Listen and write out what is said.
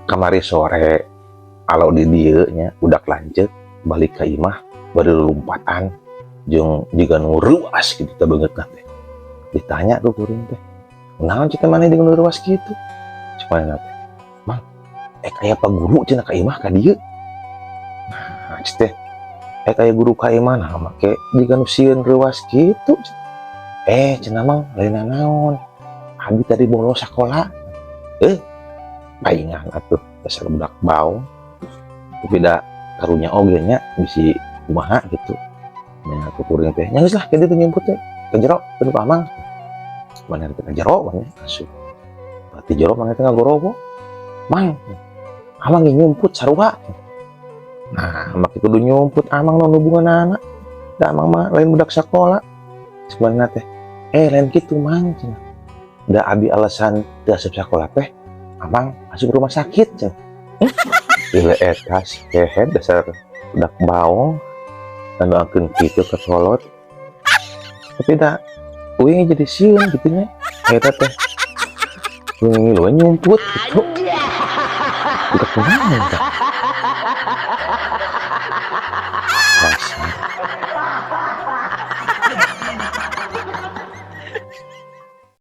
Kamari sore kalau di dieu nya, budak lanceuk balik ka imah bari lompatan jeung jiga nu reuas gitu teh beungeutna teh. Ditanya ku kuring teh, "Naon cita maneh jeung nu reuas kitu?" Cek manehna teh, "Mang, aya pak guru cenah ka imah ka dieu." Nah, cek teh, aya guru ka imah, nah make jiga nu sieun reuas kitu. "Eh, cenah, Mang, lain naon. Abi tadi bolos sekolah." Eh, paingan atuh, dasar budak baong. Tapi da karunya oge nya, bisi kumaha gitu. Nya ku kuring teh, nya geus lah kitu nyumput teh. Ke jero teu ka Amang. Mana teh ka jero mana asup. Berarti jero mana teh ngagorowo. "Mang, Amang ge nyumput sarua." Nah, make kudu nyumput Amang, naon hubunganana? Da Amang mah lain budak sekolah. Sebenarnya teh, "Eh, lain kitu, Mang," cenah. Da abi alasan teu asup sekolah teh, Amang asup rumah sakit cenah. Gila eta si kehed, dasar budak baong. Nandoakeun kitu ka kolot. Tapi da uing jadi sieun gitu nya. Eta teh. Uing ngilu nyumput gitu. Budak kumaha tah?